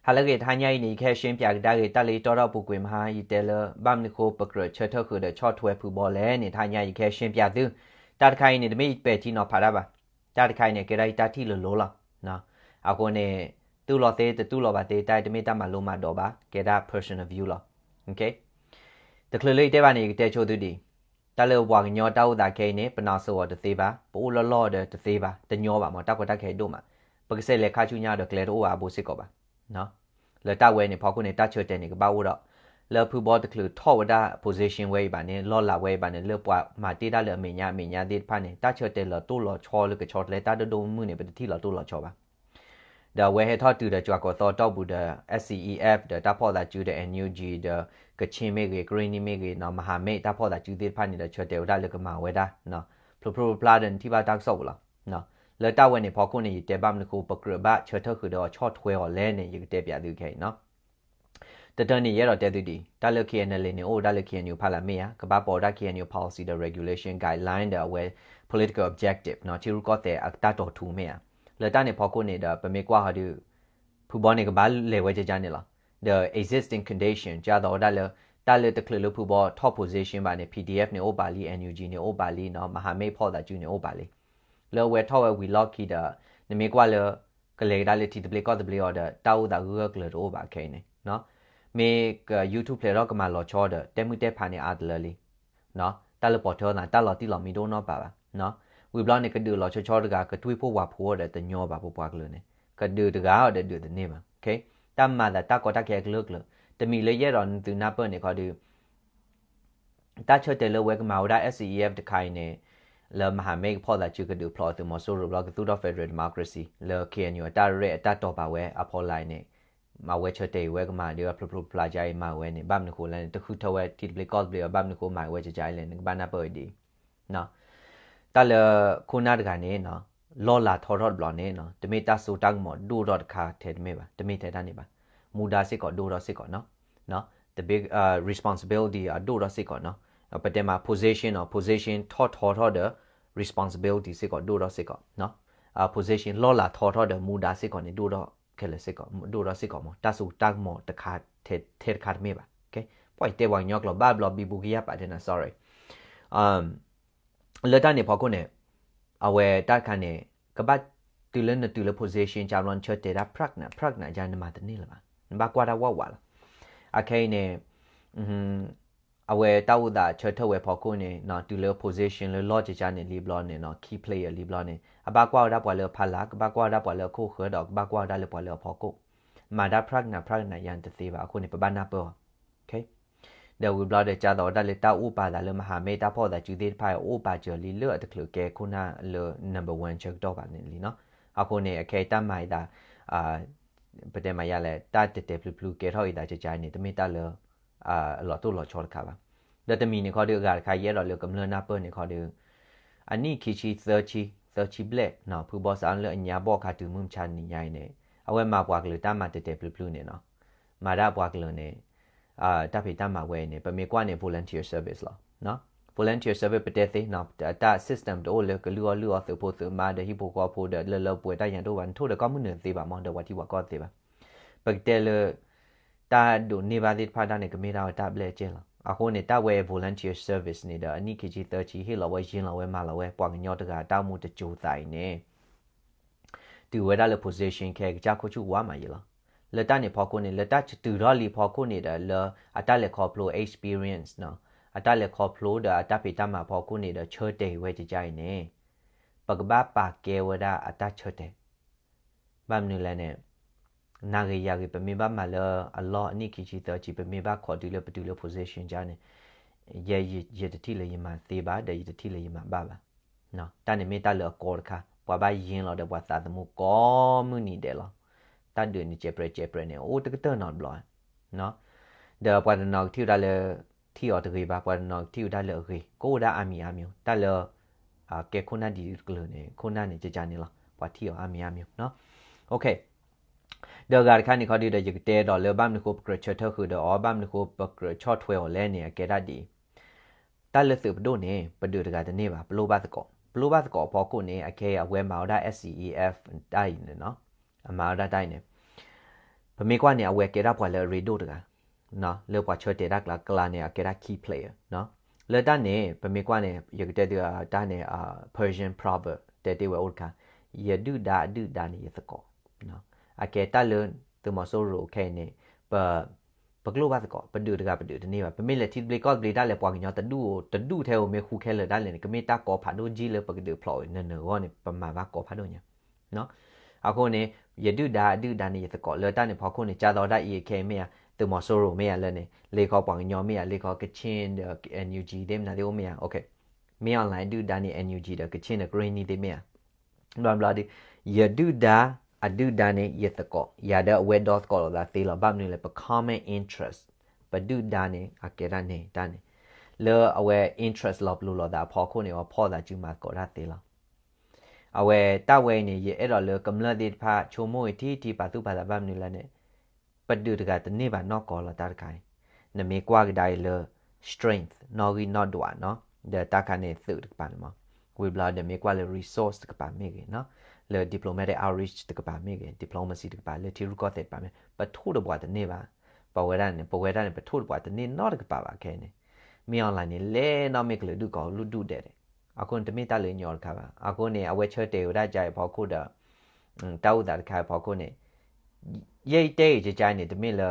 ဟါလၢအဂ့ၤ တဟါညါအံၤန့ၣ် ယကဟဲရှင်းပြကဒါက့ၤ တၢ်လၢယတီထီၣ်ပူၤကွံာ်မဟါ ယတဲလၢ ဘၣ်မနုၤဃိပကြၢးဆၢထၢၣ်ဃုာ်ဒီးဆီၣ်ထွဲဖုဘီလဲၣ်န့ၣ် တဟါညါယကဟဲရှင်းပြသု, တၢ်တခါအံၤန့ၣ် တမ့ၢ်ယပဲာ်ထံနီၤဖးတၢ်ဘၣ်, တၢ်တခါအံၤန့ၣ် ကဲဒၣ်ယတၢ်ထံၣ်လိၤလိၤလီၤ. အဃိန့ၣ် တူၢ်လိာ်သ့ တတူၢ်လိာ်ဘၣ်သ့ တၢ်အံၤတမ့ၢ်တၢ်မၤလိမၤဒိးဘၣ်, ကဲဒၣ် personal view လီၤ. တချုးလၢယတဲဘၣ်န့ၣ် ယကတဲဆိသုဒ်အံၤ, တၢ်လၢပှၤကညီတၢ်အိၣ်သးခဲအံၤန့ၣ် ပနာ်စ့ၢ်ကီးတသ့ဘၣ်, ပအိၣ်လီၢ်လီၢ်ဒီးတသ့ဘၣ်, တညီဘၣ်မး တၢ်ကီတၢ်ခဲအံၤဒိၣ်မး, ပကစဲးလဲၤခါဆူညါဒီးကျဲတအိၣ်ဘၣ်အဘိစ့ၢ်ကီးဘၣ်. လၢတၢ်ဝဲန့ၣ်ဖီခိၣ်န့ၣ် တၢ်ဆၢတဲာ်န့ၣ်ကဘၣ်အိၣ်ဒီး လၢဖုဘီတချုးထီၣ်ဝဲဒၣ် position ဝဲအံၤဘၣ်န့ၣ် လီၢ်လၤဝဲအံၤဘၣ်န့ၣ် လၢပှၤမၤတ့ၢ်တၢ်လၢအမဲာ်ညါအမဲာ်ညါသ့ၣ်တဖၣ်န့ၣ် တၢ်ဆၢတဲာ်လီၤတိၢ်လီၤဆီလၢကဆီတလဲတၢ်ဒိၣ်ဒိၣ်မုၢ်မုၢ်န့ၣ် ပတထံၣ်လီၤတိၢ်လီၤဆီဘၣ်. ဒီးအဝဲဟဲထီၣ်တုၤဒီး ကၠွၤကီၤသီတီၢ်ပူၤဒီး SCEF ဒီးတၢ်ဖီၣ်သးစုဒီး NUG ဒီး ကချ့ၣ်မ့ၢ်ဂ့ၤ ကရ့ၣ်နံၣ် မ့ၢ်ဂ့ၤနီၤ မဟာမိတ် တၢ်ဖီၣ်သးစုသ့ၣ်တဖၣ်န့ၣ်ဒီး ဆၢတဲာ်ဝဲဒၣ်လၢကမၤဝဲဒၣ် ဖျိဖျိဖျါဒီးနထံၣ်ဘၣ်တၢ်ကစီၣ်ပူၤလီၤ. လၢတၢ်ဝဲန့ၣ်ဖီခိၣ်န့ၣ် ယတဲဘၣ်မနုၤဃိပကြၢးဘၣ်ဆၢထၢၣ်ဃုာ်ဒီးဆီၣ်ထွဲအီၤလဲၣ်န့ၣ် ယကတဲပၠးသုခဲအံၤနီၤ. တတၢၢ်န့ၣ် ယအဲၣ်ဒိးတဲသုဒ်အံၤ, တၢ်လၢ KNLA န့ၣ် အိၣ်ဒၣ်လၢ KNU ဖီလာ်မ့ၢ်ဧါ, ကဘၣ်ပိာ်ဝဲဒၣ် KNU policy ဒီး regulation guideline ဒီးအဝဲ political objective နီၤ ထံရူၢ်ကီၢ်သဲးအတၢ်တီၤထူမ့ၢ်ဧါ. လၢတၢ်န့ၣ်ဖီခိၣ်န့ၣ်ဒီး ပမ့ၢ်ကွၢ်ဟီဒီး ဖုဘီန့ၣ်ကဘၣ်လဲၤဝဲကကါန့ၣ်လီၤ. ဒီး existing condition ကသိးဝဲဒၣ်လၢ တၢ်လၢတချုးလၢဖုဘီထီၣ် position ဘၣ်န့ၣ် PDF န့ၣ်အိၣ်ပာ်လံ NUG န့ၣ်အိၣ်ပာ်လံနီၤ မဟာမိတ် ဖီၣ်သးစုန့ၣ်အိၣ်ပာ်လံ. လၢအဝဲထီၣ်ဝဲဝံၤလီၢ်ခံဒီး နမ့ၢ်ကွၢ်လၢ ကလဲၤကဒါလၢထံသဘျ့ကီၢ်သဘျ့အီၤဒီး တၢ်အိၣ်သးဂၢၢ်ဂၢၢ်ကျၢၤတအိၣ်ဘၣ်ခဲအံၤန့ၣ် မ့ၢ်က YouTube ဖျဲးထီၣ်ကမၤလီၤဆီဒီး တဲမုၢ်တဲဖးန့ၣ်အါတလၢလံ. တၢ်လၢပိာ်ထွဲသး တၢ်လီၤတံၢ်လီၤမံတအိၣ်နီတပၤဘၣ်. ဝံၤဘျီန့ၣ် ကဒုးလီၤဆီဆီတဂၤ ကတွံၢ်ဖိဝၤဖိအီၤဒီးတညီဘၣ် ပပှၤကလုာ်န့ၣ် ကဒုးတဂၤအီၤဒီးဒုးတန့ၢ်ဘၣ်. တၢ်မၤသးတၢ်ကီတၢ်ခဲအကလုာ်ကလုာ် တမံၤလၢယအဲၣ်ဒိးနသုနၢ်ပၢၢ်န့ၣ်ခီဒီး တၢ်ဆၢတဲာ်လၢဝဲကမၤဝဲဒၣ် SCEF တခါအံၤန့ၣ် လၢ မဟာမိတ် ကဖီၣ်သးစုကဒုးဖျိးသုးမီၤစိရိၤဘျီ ကသူၣ်ထီၣ် federal democracy လၢ KNU အတၢ်ရဲၣ်အတၢ်တီၤပာ်ဝဲအဖီလာ်အံၤန့ၣ် မၤဝဲဆၢတဲာ်အံၤဝဲကမၤဒီးဖျိဖျိဖျါကါအံၤမၤဝဲန့ၣ် ဘၣ်မနုၤဃိလဲၣ်န့ၣ် တဃုထၢဝဲထံသဘျ့ကီၢ်သဘျ့အီၤ ဘၣ်မနုၤဃိမၤဝဲကကါအံၤလဲၣ်န့ၣ် ကဘၣ်နၢ်ပၢၢ်ဝဲဒ်အံၤ တၢ်လၢခိၣ်နၢ်တဂၤန့ၣ် လီၢ်လၤထီထီၣ်တဘျီန့ၣ် တမ့ၢ်တၢ်စိတၢ်ကမီၤဒိၣ်ထီၣ်တခါထဲတမ့ၢ်ဘၣ်, တမ့ၢ်ထဲတၢ်န့ၣ်ဘၣ်. မူဒါစ့ၢ်ကီးဒိၣ်ထီၣ်စ့ၢ်ကီးနီၤ, တဘ့ responsibility အဒိၣ်ထီၣ်စ့ၢ်ကီးနီၤ. ပတဲမး position နီၤ, position ထီၣ်ထီထီၣ်ဒီး responsibility စ့ၢ်ကီးဒိၣ်ထီၣ်စ့ၢ်ကီး, position လီၢ်လၤထီထီၣ်ဒီးမူဒါစ့ၢ်ကီးန့ၣ် ဒိၣ်ထီၣ်ခဲလၢာ်စ့ၢ်ကီး, ဒိၣ်ထီၣ်စ့ၢ်ကီးမး, တၢ်စိတၢ်ကမီၤတခါထဲတခါတမ့ၢ်ဘၣ်. ပှၤတဲပှၤကညီကျိာ်ဘၣ်ဘျီ ဘံဘူကယၢ်ပာ်တဲနၤ sorry လၢတၢ်န့ၣ်ဖီခိၣ်န့ၣ် အဝဲတၢ်တခါန့ၣ် ကဘၣ်တုၤလၢနတုၤလၢ position ကဘျီ နဆၢတဲာ်ဒၣ် practical ကနၤ နမၤတန့ၢ်လၢၤဘၣ်, နဘၣ်ကွၢ်တၢ်ဝးဝးလီၤ. အခဲအံၤန့ၣ် အဝဲတၢ်အိၣ်သးဆၢထၢၣ်ဝဲဖီခိၣ်န့ၣ် တုၤလၢ position လၢလီၢ်ကကါန့ၣ်လံဘျီန့ၣ် key player လံဘျီန့ၣ် အဘၣ်ကွၢ်ဝဲဒၣ်ပှၤလၢအဖီလာ်, ကဘၣ်ကွၢ်ဝဲဒၣ်ပှၤလၢအခိၣ်ဃၢၤဒီး ကဘၣ်ကွၢ်ဝဲဒၣ်လၢပှၤလၢအဖီခိၣ်, မၤတၢ် practical ကနၤ practical ယၤတသ့ဘၣ်အဃိန့ၣ် ပဘၣ်နၢ်ပၢၢ်အီၤ ဒီးဝံၤဘျီဒီး ကသိးဝဲဒၣ်လၢတၢ်အိၣ်ပာ်သးလၢ မဟာမိတ် တၢ်ဖီၣ်သးစုသ့ၣ်တဖၣ်အံၤ အိၣ်ပာ်စၢၤလံလၢအတချုးကဲခိၣ်နၢ်လၢ number one ဆၢကတီၢ်ဘၣ်န့ၣ်လံနီၤ. အဃိန့ၣ် အခဲအံၤတၢ်မၤအသး ပတဲမၤယါလဲၣ် တၢ်တဲာ်တဲာ်ဖျုးဖျုးကဲထီၣ်အသးကကါန့ၣ် တမ့ၢ်တၢ်လၢ အလီၤတိၢ်လီၤဆီတခါဘၣ်. ဒီးတမံၤန့ၣ်ခီဒီး အဂၤတခါယအဲၣ်ဒိးလၢကမျၢၢ်နၢ်ပၢၢ်န့ၣ်ခီဒီး အနံၣ်ခံဆံသၢဆံ သၢဆံဘျဲၣ် ဖုဘီစးလၢအညါဘီၣ်ခါတုၤမုၢ်မဆါနံၤညါအံၤန့ၣ် အဝဲမၤပှၤကလုာ်တၢ်မၤတဲာ်တဲာ်ဖျုးဖျုးန့ၣ်နီၤ, မၤဒၣ်ပှၤကလုာ်န့ၣ် တၢ်ဖံးတၢ်မၤဝဲအံၤန့ၣ် ပမ့ၢ်ကွၢ်န့ၣ် volunteer service လီၤ. volunteer service ပတဲသ့နီၤ တၢ် system တအိၣ်လၢကလုၢ်အီၣ်လုၢ်အီသုးဖိသုးမါဒီးဟံၣ်ဖိဃီဖိဒီးလၢလၢပှဲၤတၢ်ယၤတအိၣ်ဘၣ် နထိၣ်ဒီးကီၢ်မုၢ်နုာ်သ့ဘၣ်မး ဒီးပှၤထံပှၤကီၢ်သ့ဘၣ်. ပကတဲလၢ တၢ်ဒိးန့ၢ်ဘၣ်သ့ၣ်တဖၣ်တၢ်န့ၣ် ကမ့ၢ်ဒၣ်ဝဲတၢ်ဘျဲၣ်အကဲလီၤ. အဃိန့ၣ် တၢ်ဝဲ volunteer service န့ၣ်ဒီး အနံၣ်ခံဆံသၢဆံ ဟ့ၣ်လီၤဝဲယ့ၢ်လီၤဝဲမၤလီၤဝဲ ပှၤကညီတဂၤတၢ်အိၣ်မူတစိၤသးအံၤန့ၣ် တုၤဝဲဒၣ်လၢ position ခဲကစၢ်ခိၣ်ဆူၣ်ဝါမးယံၤလီၤ. လၢတၢ်န့ၣ်ဖီခိၣ်န့ၣ် လၢတၢ်တုၤထီၣ်လံဖီခိၣ်န့ၣ်ဒီး လၢအတၢ်လဲၤခီဖျိ experience နီၤ အတၢ်လဲၤခီဖျိဒီးအတၢ်ဖံးတၢ်မၤဖီခိၣ်န့ၣ်ဒီး ဆၢတဲာ်ဝဲကကါအံၤန့ၣ် ပကဘၣ်ပာ်ကဲဝဲဒၣ်အတၢ်ဆၢတဲာ် ဘၣ်မနုၤလဲၣ်န့ၣ် နၤဂ့ၤယၤဂ့ၤ ပမ့ၢ်ဘၣ်မၤလၢအလီၢ်အနံၣ်ခံဆံသၢဆံ ပမ့ၢ်ဘၣ်ခိးတုၤလၢပတုၤလၢ position ကါန့ၣ် ယဲယတထံၣ်လၢယမၤသ့ဘၣ် ဒီးယတထံၣ်လၢယမၤဘၣ်ဘၣ်. တၢ်န့ၣ်မ့ၢ်တၢ်လၢအကီတခါ ပှၤဘၣ်ယ့ၢ်လီၤဒီးပှၤသးသမူကိးမုၢ်နံၤဒဲးလီၤ. တၢ်ဒုးန့ၣ် ကဲပြဲးကဲပြဲးန့ၣ် အိၣ်တကတၢၢ်နီတဘျီ ဒီးပှၤတနီၤကထံၣ်ဝဲဒၣ်လၢ ထံၣ်အီၤတဂ့ၤဘၣ် ပှၤတနီၤကထံၣ်ဝဲဒၣ်လၢအဂ့ၤ ကအိၣ်ဝဲဒၣ်အါမံၤအါမံၤ တၢ်လၢ ကဲခိၣ်နၢ်ဒ်တကလုာ်န့ၣ် ခိၣ်နၢ်န့ၣ် ကကါန့ၣ်လီၤ ပှၤထံၣ်အီၤအါမံၤအါမံၤ ဒီးအဂၤတခါန့ၣ်ခီဒုဒီး ယကတဲဒီးလၢဘၣ်မနုၤဃိပကြၢးဆၢထၢၣ်ဃုာ်ဒီးအီၤ ဘၣ်မနုၤဃိပကြၢးဆီၣ်ထွဲအီၤလဲၣ်န့ၣ် အကဲဒၣ်ဒ်အံၤ, တၢ်လၢသုးပဒိၣ်န့ၣ် ပဒုးတဂၤတန့ၢ်ဘၣ် ပလိၣ်ဘၣ်သကိး ပလိၣ်ဘၣ်သကိးအဖီခိၣ်န့ၣ် အခဲအံၤအဝဲမၤဝဲဒၣ် SCEF တၢ်အံၤန့ၣ်နီၤ အမၤဝဲဒၣ်တၢ်အံၤန့ၣ် ပမ့ၢ်ကွၢ်န့ၣ် အဝဲကဲဒၣ်ပှၤလၢအရ့ဒိၣ်တဂၤ, လၢပှၤဆၢတဲာ်တၢ်ကျါကျါန့ၣ် အကဲဒၣ် key player လၢတၢ်န့ၣ် ပမ့ၢ်ကွၢ်န့ၣ် ယကတဲသုတၢ်န့ၣ် Persian proverb တဲတ့ၢ်ဝဲအိၣ်တခါ, ယဒုၣ်ဒါအဒုၣ်ဒါန့ၣ်ယသကိး, အကဲတၢ်လၢသုးမီၤစိရိၤခဲအံၤန့ၣ် ပ ပကျိၣ်ဘၣ်သကိး, ပဒုးတဂၤပဒုးတန့ၢ်ဘၣ်, ပမ့ၢ်လဲၤထံသဘျ့ကီၢ်သဘျ့ဒၣ်လဲာ် ပှၤကညီတဒူၣ်အိၣ်, တဒူၣ်ထဲအိၣ်မ့ၢ်ဃူခဲလၢာ်ဒၣ်လဲာ်န့ၣ် ကမ့ၢ်တၢ်ကီဖးဒိၣ်ကံလၢပကဒုးဖျိးနၢၤနၢၤအဂီၢ်န့ၣ် ပမၤဘၣ်ကီဖးဒိၣ်ညါ အဃိန့ၣ် ယဒုၣ်ဒါအဒုၣ်ဒါန့ၣ်ယသကိး, လၢတၢ်န့ၣ်ဖီခိၣ်န့ၣ် ကၢ်သီဒၣ်အံၤခဲအံၤမ့ၢ်ဧါ, သုးမီၤစိရိၤမ့ၢ်ဧါလၢန့ၣ် လ့ခီပှၤကညီမ့ၢ်ဧါ, လ့ခီကခ့ၣ်ဒီး NUG သ့ၣ်မနုၤသ့ၣ်အိၣ်မ့ၢ်ဧါ, မ့ၢ် online ဒုၣ်ဒါန့ၣ် NUG ဒီးကခ့ၣ်ဒီး ကရ့ၣ်နံၣ် သ့ၣ်မ့ၢ်ဧါ, ဘျီဘျီဒီး ယဒုၣ်ဒါအဒုၣ်ဒါန့ၣ်ယသကိး, ယၤဒီးအဝဲဒီသကိးလိာ်သးသ့လီၤ, ဘၣ်မနုၤလဲၣ် ပ common interest, ပဒုၣ်ဒါန့ၣ် အကဲဒၣ်န့ၣ်တၢ်န့ၣ်, လၢအဝဲ interest လီၤပလိာ်လိာ်သးအဖီခိၣ်န့ၣ် အဖီၣ်သးစုမၤသကိးတၢ်သ့လီၤ. အဝဲတၢ်ဝဲအံၤန့ၣ် ယအဲၣ်ဒိးလၢကမျၢၢ်သ့ၣ်တဖၣ် ဆိကမိၣ်အံၤထံထံပာ်သူၣ်ပာ်သးဘၣ်မနုၤလဲၣ်န့ၣ်, ပဒုးတဂၤတန့ၢ်ဘၣ်နီၢ်ကီၢ်လီၤတၢ်တခါအံၤ, နမ့ၢ်ကွၢ်ကဒါအံၤလၢ strength နီၣ်ဂံၢ်နီၣ်ဒွးနီၤ, ဒီးတၢ်ခါန့ၣ်သုးတကပၤန့ၣ်မး, ဝံၤဘျီဒီးမ့ၢ်ကွၢ်လၢ resource တကပၤမ့ၢ်ဂ့ၤနီၤ, လၢ diplomatic outreach တကပၤမ့ၢ်ဂ့ၤ, diplomacy တကပၤ လၢထံရူၢ်ကီၢ်သဲးတကပၤမ့ၢ်, ပထိၣ်တပှၤတန့ၢ်ဘၣ်, ပဝဲဒၣ်န့ၣ် ပဝဲဒၣ်န့ၣ် ပထိၣ်တပှၤတန့ၢ်နီတကပၤဘၣ်ခဲအံၤန့ၣ်, မ့ၢ် online န့ၣ် လဲၤနီၣ်မ့ၢ်ကလုာ်ဒူၣ်ကီၢ်လူၢ်ဒူၣ်ဒဲးဒဲး, အဃိန့ၣ် တမ့ၢ်တၢ်လၢညီတခါဘၣ်, အဃိန့ၣ် အဝဲဆၢတဲာ်ဝဲဒၣ်ကအံၤဖီခိၣ်ဒီး တၢ်အိၣ်သးတခါအံၤဖီခိၣ်န့ၣ်, ယဲယတဲအံၤကကအံၤန့ၣ် တမ့ၢ်လၢ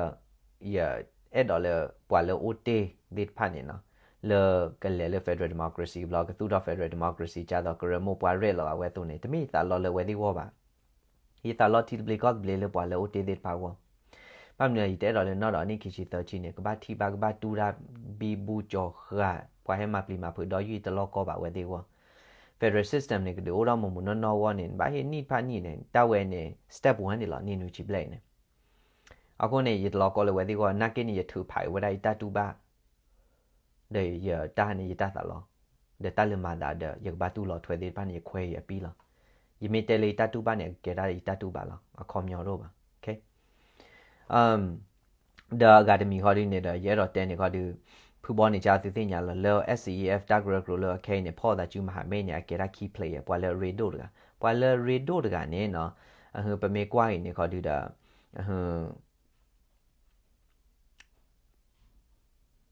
ယအဲၣ်ဒိးလၢပှၤလၢအိၣ်တ့ၢ်သ့ၣ်တဖၣ်န့ၣ်နီၤ, လၢကလဲၤလၢ federal democracy ဘျီ ကသူၣ်ထီၣ် federal democracy ကၢ်သိးကရၢမိၢ်ပှၢ်ရဲၣ်လီၤအဝဲအသိးန့ၣ် တမ့ၢ်ယသးလီလၢအဝဲသ့ၣ်အဂီၢ်ဘၣ်. ယသးလီထံသဘျ့ကီၢ်သဘျ့လၢပှၤလၢအိၣ်တ့ၢ်သ့ၣ်တဖၣ်အဂီၢ်, ဘၣ်မနုၤယတအဲၣ်ဒိးလၢနီၢ်ဒီးနံၣ်ခံဆံသၢဆံန့ၣ် ကဘၣ်ထံၣ်ဘၣ် ကဘၣ်တူၢ်တၢ် ဘံဘူကၠီၤဃာ် ပှၤဟဲမၤပျံၤမၤဖုးဒီးယုၢ်တလီၢ်ကီၢ်ဘၣ်အဝဲသ့ၣ်အဂီၢ်, federal system န့ၣ် ကဒုးအိၣ်ထီၣ်မုၢ်မုၢ်နီၢ်နီၢ်အဂီၢ်န့ၣ် နဘၣ်ဟ့ၣ်နံၣ်တဖၣ်နံၣ်န့ၣ် တၢ်ဝဲန့ၣ် step one န့ၣ်လီၤ နံၣ်နွံဆံဘျဲၣ်အံၤန့ၣ်, အဃိန့ၣ် ယတလီၢ်ကီၢ်လၢအဝဲသ့ၣ်အဂီၢ် နာ်က့န့ၣ် ယထုးဖးဝဲဒၣ်ယတၢ်တူၢ်ဘၣ် ဒီးယတၢ်န့ၣ် ယတၢ်သးလီ, ဒီးတၢ်လၢမၤသးဒီး ယကဘၣ်တူၢ်လီၤထွဲသ့ၣ်တဖၣ်န့ၣ် ယခွဲးယအပံၢ်လီၤ. ယမ့ၢ်တဲလၢယတၢ်တူၢ်ဘၣ်န့ၣ် အကကဲဒၣ်ယတၢ်တူၢ်ဘၣ်လီၤ, အခီပညီတအိၣ်ဘၣ်. ဒီးအဂၤတမံၤဃီဒုန့ၣ်ဒီး ယအဲၣ်ဒိးတဲန့ၣ်ဃီဒု ဖုဘီန့ၣ် ကၢ်သုသ့ၣ်ညါလီၤ လၢ SCEF တၢ်ကရၢကရိလၢအခဲအံၤန့ၣ် ဖီၣ်သးစုမၤဟးမ့ၢ်န့ၣ် အကဲဒၣ် key player ပှၤလၢအရ့ဒိၣ်တဂၤ, ပှၤလၢအရ့ဒိၣ်တဂၤန့ၣ်နီၤ, အဟ့ ပမ့ၢ်ကွၢ်အံၤန့ၣ်ဃီဒုဒီး အဟ့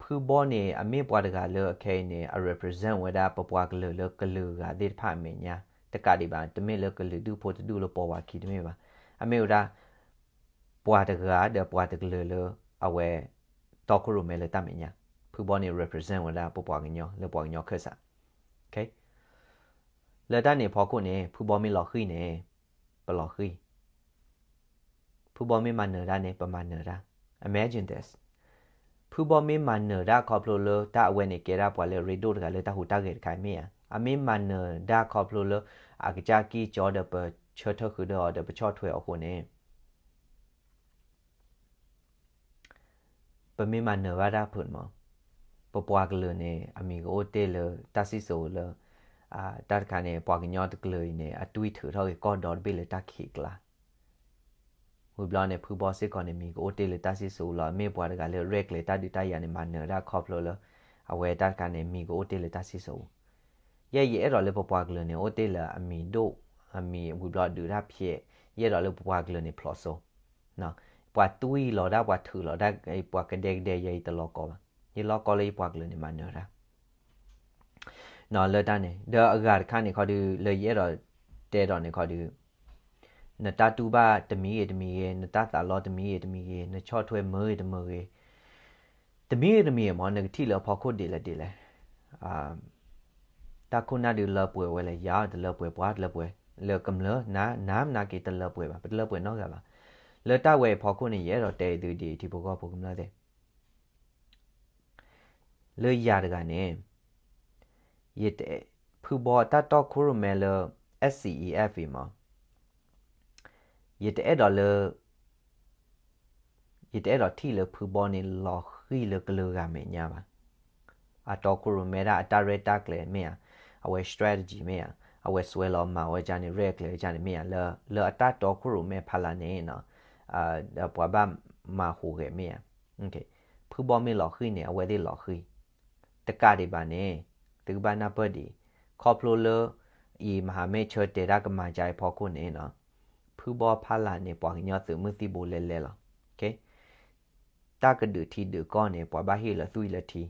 ဖုဘီန့ၣ် အမ့ၢ်ပှၤတဂၤလၢအခဲအံၤန့ၣ် အ represent ဝဲဒၣ်ပပှၤကလုာ်လၢကလုာ်ဂၤသ့ၣ်တဖၣ်အမဲာ်ညါ, တကးဒံးဘၣ် တမ့ၢ်လၢကလုာ်ဒူၣ်ဖိတဒူၣ်လၢပိာ်ဝဲခံတမ့ၢ်ဘၣ်, အမ့ၢ်ဝဲဒၣ် ပှၤတဂၤဒီးပှၤတကလုာ်လၢအဝဲတီခိၣ်ရိၣ်မဲလၢတၢ်မဲာ်ညါ, ဖုဘီန့ၣ် represent ဝဲဒၣ်ပပှၤကညီလၢပှၤကညီခၢၣ်စး လၢတၢ်န့ၣ်အဖီခိၣ်န့ၣ် ဖုဘီမ့ၢ်လီၤဃံၤန့ၣ် ပလီၤဃံၤ, ဖုဘီမ့ၢ်မၤနၢၤတၢ်န့ၣ် ပမၤနၢၤတၢ်, imagine this, ဖုဘီမ့ၢ်မၤနၢၤတၢ်ခီဖျိလၢတၢ်အဝဲန့ၣ်ကဲဒၣ်ပှၤလၢအရ့ဒိၣ်တဂၤလၢတၢ်ဟူးတၢ်ဂဲၤတခါအံၤမ့ၢ်ဧါ, အမ့ၢ်မၤနၢၤတၢ်ခီဖျိလၢ အကစၢ်ကံၢ်ကၠီဒီးပဆၢထၢၣ်ဃုာ်ဒီးအီၤဒီးပဆီၣ်ထွဲအီၤအဃိန့ၣ် ပမ့ၢ်မၤနၢၤဘၣ်တၢ်ဖုးန့ၣ်မး, ပပှၤကလုာ်န့ၣ် အမံၤကအိၣ်တ့ၢ်လၢတၢ်စံၣ်စိၤလၢ တၢ်တခါန့ၣ် ပှၤကညီတကလုာ်အံၤန့ၣ် အတွံၢ်ထုးထီၣ်က့ၤကီၢ်ဒီတဘ့ၣ်လၢတၢ်ခံးကျါ, ဝံၤဘျီန့ၣ် ဖုဘီစ့ၢ်ကီးန့ၣ် မံၤကအိၣ်တ့ၢ်လၢတၢ်စံၣ်စိၤလီၤ, အမ့ၢ်ပှၤတဂၤလၢရဲၣ်ကျဲၤတၢ်ဒုးတၢ်ယၤန့ၣ် မၤနၢၤတၢ်ခီဖျိလၢ အဝဲတၢ်တခါန့ၣ် မံၤကအိၣ်တ့ၢ်လၢတၢ်စံၣ်စိၤ ယဲယအဲၣ်ဒိးလၢပပှၤကလုာ်န့ၣ် အိၣ်တ့ၢ်လၢအမံၤဒိၣ်, အမံၤဝံၤဘျီဒုးတၢ်ဖျဲး, ယအဲၣ်ဒိးလၢပပှၤကလုာ်န့ၣ်ဖျိးစိ, ပှၤတွံၢ်လီၤဒၣ် ပှၤထုးလီၤဒၣ်, ပှၤကဒဲကဒဲယဲအံၤတလီၤကီဘၣ်, ယလီၤကီလၢယပှၤကလုာ်န့ၣ်မၤနၢၤတၢ် လၢတၢ်န့ၣ် ဒီးအဂၤတခါန့ၣ်ခီဒု လၢယအဲၣ်ဒိးတဲဒီးန့ၣ်ခီဒု နတၢ်တူၢ်ဘၣ်တမံၤဂ့ၤတမံၤဂ့ၤ, နတၢ်သးလီတမံၤဂ့ၤတမံၤဂ့ၤ, နဆီၣ်ထွဲမ့ၢ်ဂ့ၤတမ့ၢ်ဂ့ၤ, တမံၤဂ့ၤတမံၤဂ့ၤမး နကထံၣ်လၢအဖီခိၣ်ဒ်လဲၣ်ဒ်လဲၣ်, တၢ်ခိၣ်နၢ်ဒုလၢပှဲၤဝဲလဲၣ်, ယၤတလၢပှဲၤ, ပှၤတလၢပှဲၤ, လၢကမျၢၢ် နၤမနုၤက့ၤတလၢပှဲၤဘၣ်, ပတလၢပှဲၤနီတဂၤဘၣ်. လၢတၢ်ဝဲအံၤဖီခိၣ်န့ၣ် ယအဲၣ်ဒိးတဲအံၤသုဒ်အံၤ ထံဖိကီၢ်ဖိကမျၢၢ်သ့ၣ် လၢယၤတဂၤန့ၣ် ယတအဲၣ်, ဖုဘီတၢ်တီခိၣ်ရိၣ်မဲလၢ SCEF အံၤမး, ယတအဲၣ်ဒိးလၢ ယတအဲၣ်ဒိးထံၣ်လၢဖုဘီန့ၣ် လီၤဃံၤလၢကလုာ်ဂၤမဲာ်ညါဘၣ်. အတီခိၣ်ရိၣ်မဲဒၣ် အတၢ်ရဲၣ်တၢ်ကျဲၤမ့ၢ်ဧါ, အဝဲ strategy မ့ၢ်ဧါ, အဝဲစွဲလီၤမၤဝဲဒ်န့ၣ် ရဲၣ်ကျဲၤဒ်န့ၣ်မ့ၢ်ဧါ, လၢ လၢအတၢ်တီခိၣ်ရိၣ်မဲဖီလာ်န့ၣ်နီၤ, ပှၤဘၣ်မၤဟူးဂဲၤမ့ၢ်ဧါ. ဖုဘီမ့ၢ်လီၤဃံၤန့ၣ် အဝဲသ့ၣ်လီၤဃံၤ တကးဒံးဘၣ်န့ၣ် သုကဘၣ်နၢ်ပၢၢ်ဒံး, ခီဖျိလၢ အံၤမဟာမိတ်ဆၢတဲာ်တၢ်ကမၤကါအံၤဖီခိၣ်န့ၣ်နီၤ, ဖုဘီဖီလာ်န့ၣ် ပှၤကညီသုးမုၢ်သံၣ်ဘိလဲၤလဲၤလီၤ. တၢ်ကဒုးထံဒုးကီၢ်န့ၣ် ပှၤဘၣ်ဟ့ၣ်လၢသွံၣ်လၢထံ,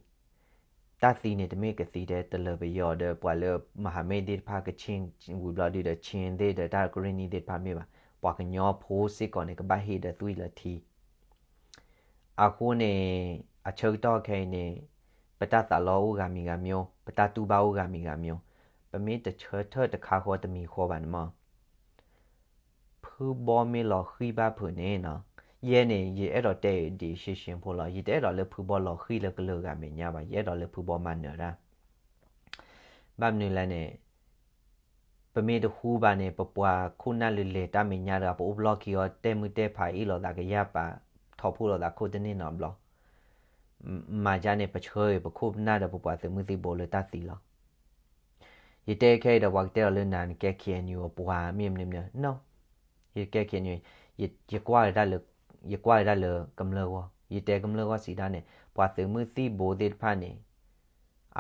တၢ်သံန့ၣ်တမ့ၢ်ကသံထဲတလၢၤပယီၤဒီး ပှၤလၢမၤဟးမ့ၢ်သ့ၣ်တဖၣ် ကချ့ၣ် ဝံၤဘျီဒုဒီး ချ့ၣ်သ့ၣ်ဒီး တၢ်ကရ့ၣ်နံၣ်သ့ၣ်တဖၣ်မ့ၢ်ဘၣ်, ပှၤကညီဖိစ့ၢ်ကီးန့ၣ် ကဘၣ်ဟ့ၣ်ဒီးသွံၣ်လၢထံ. အဃိန့ၣ် အဆၢကတီၢ်ခဲအံၤန့ၣ် ပတၢ်သးလီအိၣ်ဂၤမံၤဂၤမံၤ, ပတၢ်တူၢ်ဘၣ်အိၣ်ဂၤမံၤဂၤမံၤ, ပမ့ၢ်တဆၢထၢၣ်တခါဃီတမံၤဃီဘၣ်န့ၣ်မး ဖုဘီမ့ၢ်လီၤဃံၣ်ဘၣ်ဖုးန့ၣ်နီၤ, ယဲန့ၣ် ယအဲၣ်ဒိးတဲ decision ဖိလီၤ. ယတအဲၣ်ဒိးလၢဖုဘီလီၤဃံၣ်လၢကလုာ်ဂၤမဲာ်ညါဘၣ်, ယအဲၣ်ဒိးလၢဖုဘီမၤနၢၤတၢ်. ဘၣ်မနုၤလဲၣ်န့ၣ် ပမ့ၢ်တဃူဘၣ်န့ၣ် ပပှၤခိၣ်နၢ်လၢလဲၤတၢ်မဲာ်ညါတဂၤ ပအိၣ်ဘျီခံအီၤ တဲာ်မုၢ်တဲာ်ဖးအ့ၣ်လိာ်သးကယၢ်ပာ် ထီၣ်ဖှိၣ်လိာ်သးခိၣ်တန့ၢ်နီတဘျီ မၤဒ်န့ၣ် ပဆှၢပခိၣ်ပနၢ်ဒီးပပှၤသုးမုၢ်သံၣ်ဘိလၢတၢ်သံလီၤ. ယတဲခဲအံၤဒီး ပှၤကတဲဒီးလၢနၤနကဲ K N U အပှၤ မ့ၢ်မနုၤမနုၤ, no. ယကဲ K N U ယ ယကွၢ်ဝဲဒၣ်လၢ ယကွၢ်ဝဲဒၣ်လၢကမျၢၢ်ဂီၢ်, ယတဲကမျၢၢ်ဂီၢ်စံးဒၣ်န့ၣ် ပှၤသုးမုၢ်သံၣ်ဘိသ့ၣ်တဖၣ်န့ၣ်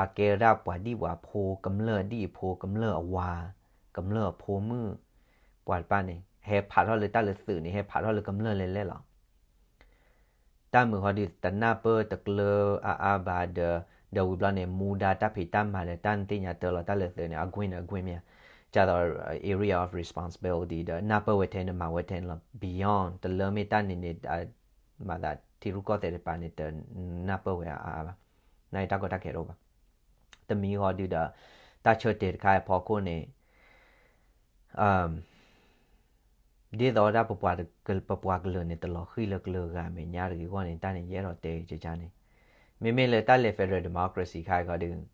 အကဲဝဲဒၣ်ပှၤဒံၣ်ပှၤဖိ, ကမျၢၢ်ဒံၣ်အဖိ, ကမျၢၢ်အဝၤ, ကမျၢၢ်အဖိမုၣ်, ပှၤတဖၣ်န့ၣ် ဟဲဖးထီၣ်လၢတၢ်လၢသုးန့ၣ် ဟဲဖးထီၣ်လၢကမျၢၢ်လဲၤလဲၣ်လီၤ. တၢ်မုာ်ဃီဒုး တနၢ်ပၢၢ်တကျၢၤအါအါဘၣ်ဒီး, ဒီးဝံၤဘျီန့ၣ် မူဒါတၢ်ဖံးတၢ်မၤဒီး တၢ်နသ့ၣ်ညါတၢ်လီၤ တၢ်လၢသုးန့ၣ် အကွ့ၢ်န့ၣ် အကွ့ၢ်မ့ၢ်ဧါ, ကသိး area of responsibility ဒီး နၢ်ပၢၢ်ဝဲထဲန့ၣ် မၤဝဲထဲန့ၣ်လီၤ. Beyond တလၢမ့ၢ်တၢ်န့ၣ်န့ၣ် မၤသးထံရူၢ်ကီၢ်သဲးတပၤန့ၣ် တနၢ်ပၢၢ်ဝဲအါအါဘၣ်, နာ်က့တၢ်ကီတၢ်ခဲတအိၣ်ဘၣ်. တမံၤဃီဒုးဒီး တၢ်ဆၢတဲာ်တခါအံၤအဖီခိၣ်န့ၣ် ဒ်သိးဝဲဒၣ် ပပှၤကလုာ်န့ၣ် တလီၤဃံၣ်လၢကလုာ်ဂၤမဲာ်ညါတဂ့ၤအဂီၢ်န့ၣ် တၢ်န့ၣ် ယအဲၣ်ဒိးတဲကကါန့ၣ်, မ့မ့ၢ်လၢတၢ်လဲၤ federal democracy ခါအံၤဃီဒီး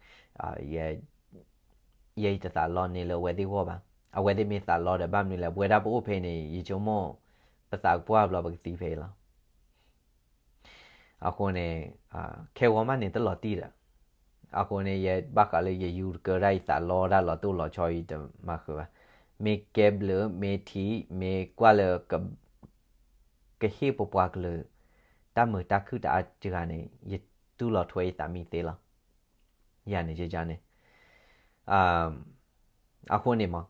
ယဲယတသးလီန့ၢ်လၢအဝဲသ့ၣ်ဂီၢ်ဘၣ်. အဝဲသ့ၣ်မ့ၢ်သးလီဒီး ဘၣ်မနုၤလဲၣ် ပဝဲဒၣ်ပအိၣ်ဖဲန့ၣ် ယဆိကမိၣ် ပသးကပှၢ်ဘျီပကသံဖဲအံၤလီၤ. အဃိန့ၣ် ခဲဂီၤမးန့ၣ် တလီၤတံၢ်ဒီး, အဃိန့ၣ် ယဘၣ်ဃးလၢယယူၤတကၢဒၣ် ယသးလီဒၣ်လီၤတိၢ်လီၤဆီ ယတမၤဃုာ်ဘၣ်. မ့ၢ်ကဲဘျုး မ့ၢ်ထံး မ့ၢ်ကွၢ်လၢ ကဟ့ၣ်ပပှၤကလုာ် တၢ်မုာ်တၢ်ခုၣ်တအါတဂၤန့ၣ် ယတူၢ်လီၤထွဲယသးမံသ့လီၤ. ယၤန့ၣ် ယကါန့ၣ် အဃိန့ၣ်မး,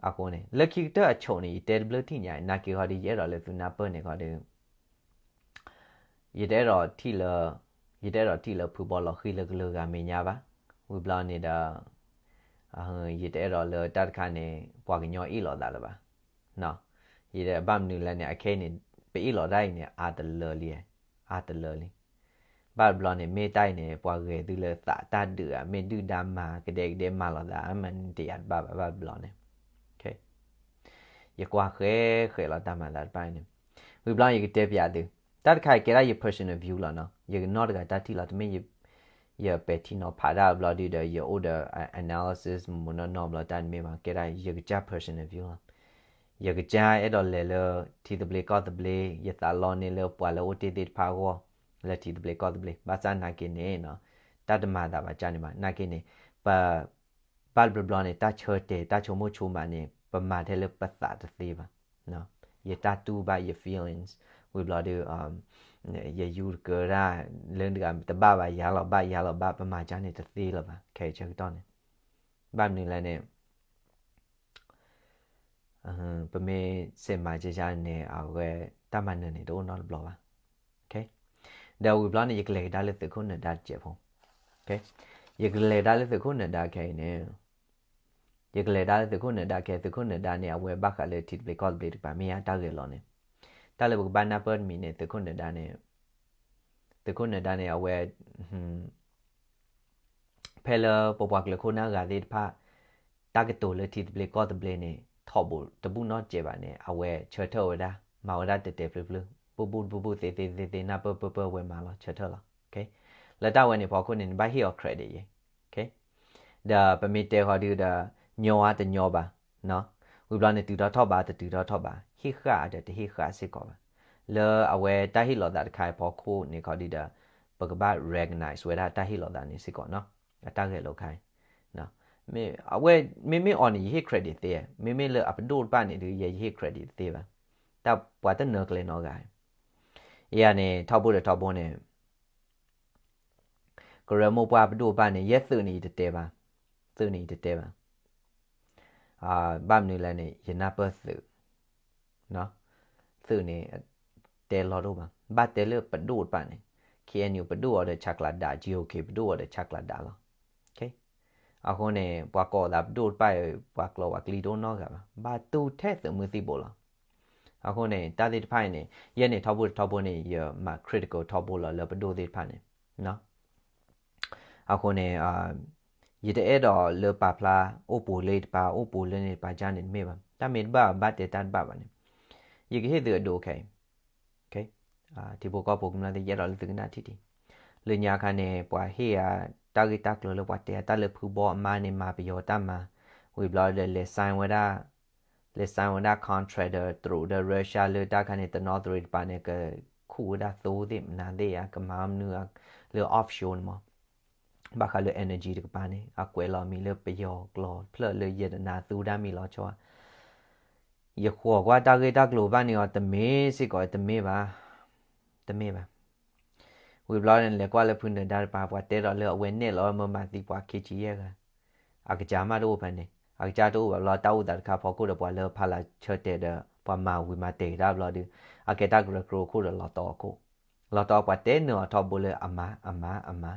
အဃိန့ၣ် လၢခံကတၢၢ်အဆိးန့ၣ် ယတဲတဘျုးထံၣ်ညါ နာ်က့ဃီဒီး ယအဲၣ်ဒိးလၢသုနၢ်ပၢၢ်န့ၣ်ဃီဒီး ယတအဲၣ်ဒိးထံၣ်လၢ, ယတအဲၣ်ဒိးထံၣ်လၢဖုဘီလီၤဃံၣ်လၢကလုာ်ဂၤမဲာ်ညါဘၣ်. ဝံၤဘျီန့ၣ်ဒီး ယတအဲၣ်ဒိးလၢတၢ်တခါန့ၣ် ပှၤကညီအ့ၣ်လိာ်သးလၢၤဘၣ်. ယဘၣ်မနုၤလဲၣ်န့ၣ် အခဲအံၤန့ၣ် ပအ့ၣ်လိာ်တၢ်အံၤန့ၣ် အါတလၢလံ, အါတလၢလံ. ဘၣ်တဘျီန့ၣ် မ့ၢ်တၢ်အံၤန့ၣ် ပှၤဂဲၤသုလၢသးတၢ်ဒုးဧါ, မ့ၢ်ဒုၣ်ဒါမၤကဒဲကဒဲမၤလိာ်သး မ့ၢ်တယာ်တဘၣ်ဘၣ် ဘၣ်တဘျီန့ၣ် ယကွၢ်ဃဲဃဲလီၤတၢ်မၤသးတဖၣ်န့ၣ်. ဝံၤဘျီယကတဲပျးသု, တၢ်တခါအံၤကဲဒၣ်ယ personal view လီၤနီၤ, ယကနီၣ်တဂၤတၢ်ထံၣ်လီၤ, တမ့ၢ်ယပဲာ်ထံနီၤဖးဒၣ်ဘျီဒုဒီး ယအိၣ်ဒီး analysis မ့ၢ်နီၢ်နီၢ်ဘျီတၢ်တမ့ၢ်ဘၣ်, ကဲဒၣ်ယကစၢ် personal view လီၤ. ယကစၢ်အဲၣ်ဒိးလဲၤလၢထံသဘျ့ကီၢ်သဘျ့, ယသးလီန့ၢ်လၢပှၤလၢအိၣ်တ့ၢ်သ့ၣ်တဖၣ်အဂီၢ် လၢထံသဘျ့ကီၢ်သဘျ့, ဘၣ်ဆၣ်နာ်က့န့ၣ် တၢ်တမၤသးဘၣ်ကၢ်န့ၣ်ဘၣ်. နာ်က့န့ၣ် ပ ဘၣ်တဘျီဘျီန့ၣ် တၢ်ဆၢတဲာ် တၢ်ဆိကမိၣ်ဆိကမးန့ၣ် ပမၤထဲလၢပသးတသ့ဘၣ်. ယတၢ်တူၢ်ဘၣ်ယ feelings ဝံၤဘျီဒီး ယယူၤတကၢဒၣ် လၢတဂၤတဘၣ်ဘၣ် ယၤလီၤဘၣ် ယၤလီၤဘၣ် ပမၤကၢ်န့ၣ်တသ့လၢၤဘၣ် ခဲအံၤဆၢကတီၢ်န့ၣ်. ဘၣ်မနုၤလဲၣ်န့ၣ် ပမ့ၢ်စဲးမၤကၢ်န့ၣ် အဝဲတၢ်မၤနၢၤန့ၣ် တအိၣ်နီတဘျီဘၣ်. ဒီးဝံၤဘျီန့ၣ် ယကလဲၤကဒါလၢသုးခိၣ်နၢၤဒါတစဲးဖိ, ယကလဲၤကဒါလၢသုးခိၣ်နၢၤဒါခဲအံၤန့ၣ် ယကလဲၤကဒါလၢသုးခိၣ်နၢၤဒါခဲ, သုးခိၣ်နၢၤဒါန့ၣ် အဝဲဘၣ်ဃးလၢထံသဘျ့ကီၢ်သဘျ့တကပၤ မ့ၢ်ယါတၢ်ဂဲၤလိာ်န့ၣ်, တၢ်လၢပကဘၣ်နၢ်ပၢၢ်တမံၤန့ၣ် သုးခိၣ်နၢၤဒါန့ၣ်, သုးခိၣ်နၢၤဒါန့ၣ် အဝဲ ဖဲလၢပပှၤကလုာ်ခိၣ်နၢ်ဂၤသ့ၣ်တဖၣ် တၢ်ကတိၤလၢထံသဘျ့ကီၢ်သဘျ့န့ၣ် ထီဘိတဘူၣ်နီတစဲးဘၣ်န့ၣ် အဝဲဆၢထၢၣ်ဝဲဒၣ် မၤဝဲဒၣ်တဲာ်တဲာ်ဖျုဖျု, ဘူၣ်ဘူၣ်တဘူၣ်ဘူၣ်သ့သ့သ့သ့ နၢ်ပၢၢ်ပၢၢ်ပၢၢ်ဝဲမၤလီၤ ဆၢထၢၣ်လီၤ. လၢတၢ်ဝဲန့ၣ်ဖီခိၣ်န့ၣ် နဘၣ်ဟ့ၣ်အီၤ credit ယဲ, ဒီးပမ့ၢ်တဲဃီဒုဒီး ညီအါတညီဘၣ်, ဝံၤဘျီန့ၣ် တုၤထီၣ်ထီၣ်ဘၣ် တတုၤထီၣ်ထီၣ်ဘၣ် ဟ့ၣ်ဃာ်ဒီးတဟ့ၣ်ဃာ်စ့ၢ်ကီးဘၣ်. လၢအဝဲတၢ်ဟ့ၣ်လီၤသးတခါအံၤဖီခိၣ်န့ၣ်ခီဒုဒီး ပကဘၣ် recognize ဝဲဒၣ်တၢ်ဟ့ၣ်လီၤသးန့ၣ်စ့ၢ်ကီးနီၤ, အတၢ်ဂဲၤလိာ်ခါအံၤ အဝဲ မ့မ့ၢ်အီၤန့ၣ် ယဟ့ၣ် credit သ့, မ့မ့ၢ်လၢအပဒိၣ်တဖၣ်န့ၣ်ဒုး ယဲယဟ့ၣ် credit တသ့ဘၣ်. တၢ်ပှၤတနၢၤကျဲနီတဂၤ, ယၤန့ၣ် ထီဘိဒီးထီဘိန့ၣ် ကရၢမိၢ်ပှၢ်ပဒိၣ်တဖၣ်န့ၣ် ယဲသုးန့ၣ်ယတတဲဘၣ်, သုးန့ၣ်ယတတဲဘၣ်. ဘၣ်မနုၤလဲၣ်န့ၣ် ယနၢ်ပၢၢ်သုး, သုးန့ၣ် တဲလီၤတအိၣ်ဘၣ်. ဘၣ်တဲလၢပဒိၣ်တဖၣ်န့ၣ် K N U ပဒိၣ်အီၤဒီးဆၣ်ကျၤဒး G O K ပဒိၣ်အီၤဒီးဆၣ်ကျၤဒးလီၤ. အဃိန့ၣ် ပှၤကိးသးပဒိၣ်တဖၣ် ပှၤကျိၤပှၤကျံတအိၣ်နီတဂၤဘၣ်. ဘၣ်တူၢ်ထဲသုးမုၢ်သံၣ်ဘိလီၤ. အဃိန့ၣ် တၢ်သ့ၣ်တဖၣ်အံၤန့ၣ် ယဲန့ၣ်ထီဘိတထီဘိန့ၣ် ယမၤ critical ထီဘိလီၤလၢပဒိၣ်သ့ၣ်တဖၣ်န့ၣ် အဃိန့ၣ် ယတအဲၣ်ဒိးလၢပာ်ဖျါ အိၣ်ပူၤလၢတပၤ အိၣ်ပူၤလၢန့ၣ်တပၤကၢ်န့ၣ်တမ့ၢ်ဘၣ်. တၢ်မ့ၢ်တဘၣ်ဘၣ်တဲတၢ်တဘၣ်ဘၣ်န့ၣ် ယကဟ့ၣ်သုအဒိခဲအံၤ ထံဖိကီၢ်ဖိကမျၢၢ်သ့ၣ် ယအဲၣ်ဒိးလၢသုကနၣ်ထံၣ်ထံၣ်. လၢညါခါန့ၣ် ပှၤဟ့ၣ်အတၢ်ဂ့ၢ်တၢ်ကျိၤလၢပှၤတဲအတၢ်လၢဖုဘီအမါန့ၣ် မၤပယီၤတၢ်မၤ, ဝံၤဘျီဒီး လဲၤ sign ဝဲဒၣ် လဲၤ sign ဝဲဒၣ် contract ဒီး တရူးဒီး Russia လၢတၢ်ခါန့ၣ် တနီသရံၣ်တပၤန့ၣ် ကခူၣ်ဝဲဒၣ်သိသ့ၣ်မနၤသ့ၣ်ဧါ ကမၤမနုၤဧါ လၢ offshore န့ၣ်မး ဘၣ်ဃးလၢ energy တကပၤန့ၣ် အကွဲးလီၤမံၤလၢပယီၤကျိာ်ဖျၢၣ်လၢယတနၤသူဒၣ်မံၤလီၤဆီဧါ. ယဃီၤကွၢ်တၢ်ဂ့ၢ်တၢ်ကျိၤဘၣ်န့ၣ်အီၤ တမ့ၢ်စ့ၢ်ကီး တမ့ၢ်ဘၣ်, တမ့ၢ်ဘၣ်. ဝံၤဘျီန့ၣ် လဲၤကွၢ်လၢဖုနၢၤဒါတပၤ ပှၤတဲဒီးလၢအဝဲနဲၣ်လီၤမ့ၢ်မၤသံပှၤခံဆံယဲၢ်ဂၤ, အကစၢ်မးတအိၣ်ဖဲန့ၣ် အကစၢ်တအိၣ်ဘၣ်ဘျီတၢ်အိၣ်သးတခါဖီခိၣ်ဒီး ပှၤလၢဖးလၢဆၢတဲာ်ဒီး ပှၤမၤဝံၤမၤတဲာ်ကဒါဘျီဒီး အကဲတၢ်ကရၢကရိခိၣ်ဒီးလီၤတီအခိၣ်, လီၤတီပှၤတဲနၢၤအီၤထီဘိလၢအမါ အမါ အမါ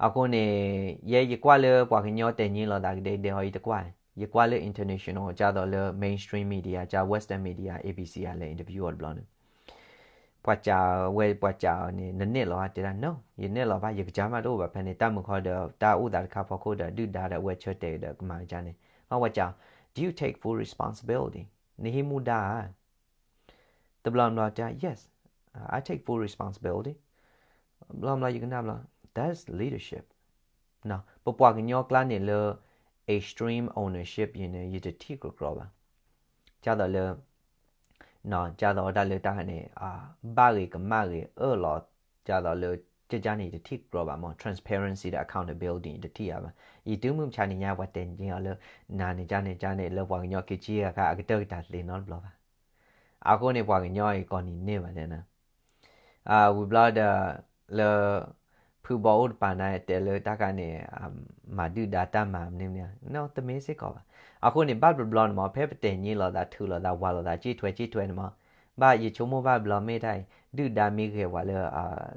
အဃိန့ၣ် ယဲယကွၢ်လၢပှၤကညီတဲာ်ညါလိာ်သးကဒဲကဒဲဟီ ယတကွၢ်, ယကွၢ်လၢ international ကသိးလၢ mainstream media က western media ABC အလဲၤ interview အီၤတဘျီန့ၣ် ပှၤစံးဝဲ ပှၤစံးအီၤန့ၣ် နနဲၣ်လီၤဧါ တဲဒၣ် no ယနဲၣ်လီၤဘၣ် ယကစၢ်မးတအိၣ်ဘၣ်ဖဲန့ၣ် တၢ်မုာ်ခီဒီး တၢ်အိၣ်သးတခါဖီခိၣ်ဒီး ဒုၣ်ဒါဒီးအဝဲဆၢတဲာ်ဒီးကမၤကစၢ်န့ၣ် မ့ၢ်ပှၤစံး do you take full responsibility နဟံးမူဒါဧါ တဘျီဘျီတဲ yes, I take full responsibility ဘျီဘျီယကနၣ်ဘျီ that's leadership ပပှၤကညီကျါန့ၣ်လၢ extreme ownership အံၤန့ၣ် ယတထံၣ်ကြီကြီဘၣ်, ကသိးလၢ ကသိးဝဲဒၣ်လၢတၢ်ခါန့ၣ် ဘၣ်ဂ့ၤကမၣ်ဂ့ၤအၢၣ်လီၤ ကသိးလၢ ကကန့ၣ် ယတထံၣ်ကြီဘၣ်မး transparency ဒီး accountability ယတထံၣ်ဧါဘၣ်, ယတုၤမုၢ်မဆါန့ၣ်ညါ ပှၤတဲညါအီၤလၢ နၤန့ၣ်ကန့ၣ်ကန့ၣ် လၢပှၤကညီက့ၤက့ၤအခါ အကတၢၢ်ကတၢၢ်သ့နီတဘျီဘၣ်, အဃိန့ၣ် ပှၤကညီအံၤကိးနံၤန့ၢ်ဘၣ်န့ၣ် ဝံၤဘျီဒီး လၢ ဖုဘီအိၣ်တပၤန့ၣ် တဲလၢတၢ်ခါန့ၣ် မၤဒုၣ်ဒါတၢ်မၤမနုၤမနုၤ တမ့ၢ်စ့ၢ်ကီးဘၣ်. အဃိန့ၣ် ဘၣ်တဘျီန့ၣ်မး ဖဲပတဲာ်ညါလိာ်သး ထုးလိာ်သး ဝးလိာ်သး စ့ထွဲစ့ထွဲန့ၣ်မး ဘၣ်ယဆိကမိၣ်ဘၣ်ဘျီမ့ၢ်တၢ်အံၤ ဒုၣ်ဒါမ့ၢ်ဂဲၤပှၤလၢ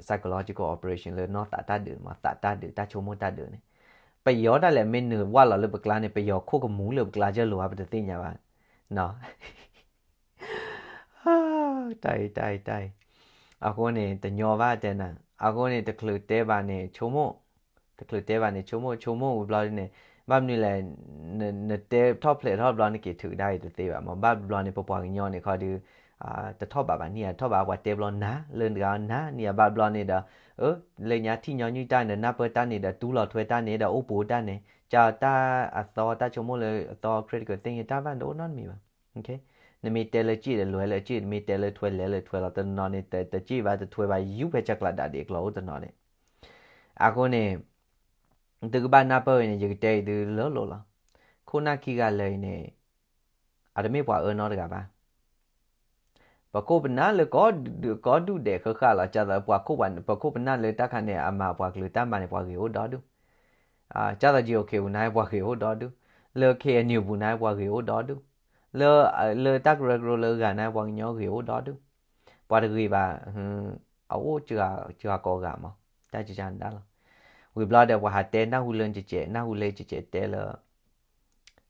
psychological operation လၢနီၢ်သးတၢ်ဒုးန့ၣ်မး သးတၢ်ဒုး တၢ်ဆိကမိၣ်တၢ်ဒုးန့ၣ် ပယီၤဒၣ်လဲာ်မ့ၢ်နုာ်ဝးလီၤလၢပကျါန့ၣ် ပယီၤခိၣ်ကမူလၢပကျါကၢလိာ်ဧါ ပတသ့ၣ်ညါဘၣ် တၢ်အံၤ တၢ်အံၤ တၢ်အံၤ အဃိန့ၣ် တညီဘၣ်တဲနၤ, အဃိန့ၣ် တချုးတဲဘၣ်န့ၣ် ဆိကမိၣ်, တချုးတဲဘၣ်န့ၣ် ဆိကမိၣ် ဆိကမိၣ်ဝံၤဘျီဒ်န့ၣ် ဘၣ်မနုၤလဲၣ် နတဲထီၣ်ဖျဲးထီၣ်ဘျီ နက့ၤထုးကဒါအံၤတသ့ဘၣ်မး, ဘၣ်ဘျီန့ၣ် ပပှၤကညီန့ၣ်ခီဒီး တထီၣ်ဘးဘၣ်န့ၣ် တထီၣ်ဘးပှၤတဲဘျီနၤ လၢနတဂၤနၤန့ၣ် ဘၣ်ဘျီန့ၣ်ဒီး လၢညါထံၣ်ညီနုၢ်တၢ်န့ၣ် နၢ်ပၢၢ်တၢ်န့ၣ်ဒီး တူၢ်လီၤထွဲတၢ်န့ၣ်ဒီး အိၣ်ပူၤတၢ်န့ၣ် ကတၢ်အသီတၢ်ဆိကမိၣ်လၢအသီ critical thinking တၢ်ဘၣ်တအိၣ်နီတမံၤဘၣ်. နမ့ၢ်တဲလၢစ့ၣ်ဒီးလဲၤလၢစ့ၣ်, နမ့ၢ်တဲလၢထွဲလဲၤလၢထွဲလီၤ. တနီၤန့ၣ် တစ့ၣ်ဘၣ်တထွဲဘၣ် ယူၤဖဲဆၢကျးဒၣ်ဒံးအကျိၤအိၣ်တနီၤန့ၣ်. အဃိန့ၣ် သုကဘၣ်နၢ်ပၢၢ်အံၤန့ၣ် ယကတဲအံၤသုလၢလိၤလီၤ. ခိၣ်နၢ်ခံဂၤလၢာ်အံၤန့ၣ် အတမ့ၢ်ပှၤအၢနီတဂၤဘၣ်. ပခိၣ်ပနၢ်လၢ ကီဒူၣ်ဒဲးဃၣ်ဃၣ်လီၤ. ကသိးပှၤခိၣ်ပနၢ်လၢတၢ်ခါန့ၣ် အမၤပှၤကလုာ်တၢ်မၤန့ၣ် ပှၤဂ့ၤအိၣ်ဒီဒူၣ်. ကသိး ကီၢ်ခ့ပူၤန့ၣ် ပှၤဂ့ၤအိၣ်ဒီဒူၣ်. လၢ ခ့ၣ်အဲၣ်ယူၣ် ပူၤန့ၣ် ပှၤဂ့ၤအိၣ်ဒီဒူၣ်. လၢ လၢတၢ်ကရၢကရိလၢအဂၤန့ၣ် ပှၤကညီဂ့ၤအိၣ်ဒီဒူၣ်. ပှၤတဂ့ၤဘၣ် အအိၣ်စှၤကိးဂၤမး, တၢ်ကကန့ၣ်ဒၣ်လီၤ. ဝံၤဘျီဒီး ပှၤဟးတဲနၢ်ဟူလၢကကဲး, နၢ်ဟူလၢကကဲးတဲလၢ